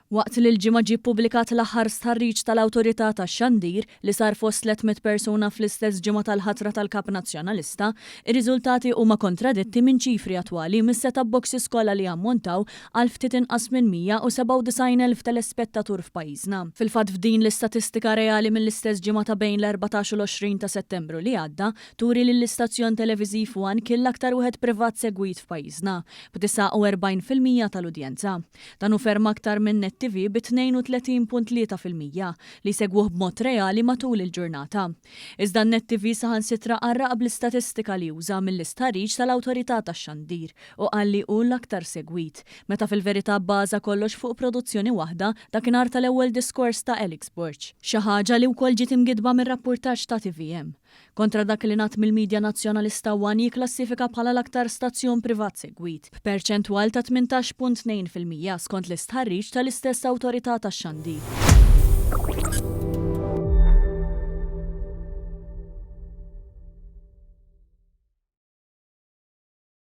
Waqt li l-Ġimgħa ġie ppubblikat l-aħħar stħarriġ tal-Awtorità tax-Xandir, li sar fost 300 persuna fl-istess ġimgħa tal-ħatra tal-Kap Nazzjonalista, ir-riżultati huma kontraditti minn ċifri attwali mis-set-up boxes kollha li jammontaw għal ftit inqas minn 197,000 telespettatur f'pajjiżna. Fil-fatt f'din l-istatistika reali mill-istess ġimgħa ta' bejn l-14 u l-20 ta' Settembru li għadda, turi li l-istazzjon televiżiv one kien l-aktar wieħed privat segwit f'pajjiżna, b'49% tal-udjenza. Dan hu ferm aktar minn Net TV bi 32.3% li jsegwuh b'mod reali matul il-ġurnata. Iżda Net TV saħansitra qarraq bl-istatistika li uża mill-istħarriġ tal-Awtorità tax-Xandir u qal li hu l-aktar segwit, meta fil-verità bbaża kollox fuq produzzjoni waħda dakinhar tal-ewwel diskors ta' Alex Borg. Xi ħaġa li wkoll ġiet imgiddba mir-rappurtaġġ ta' tvm. Kontra dak li ngħad mill-midja Nazzjonalista one jikklassifika bħala l-aktar stazzjon privat segwit, b'perċentwal ta' 18.2% skont l-istħarriġ tal-istess awtorità tax-xandir.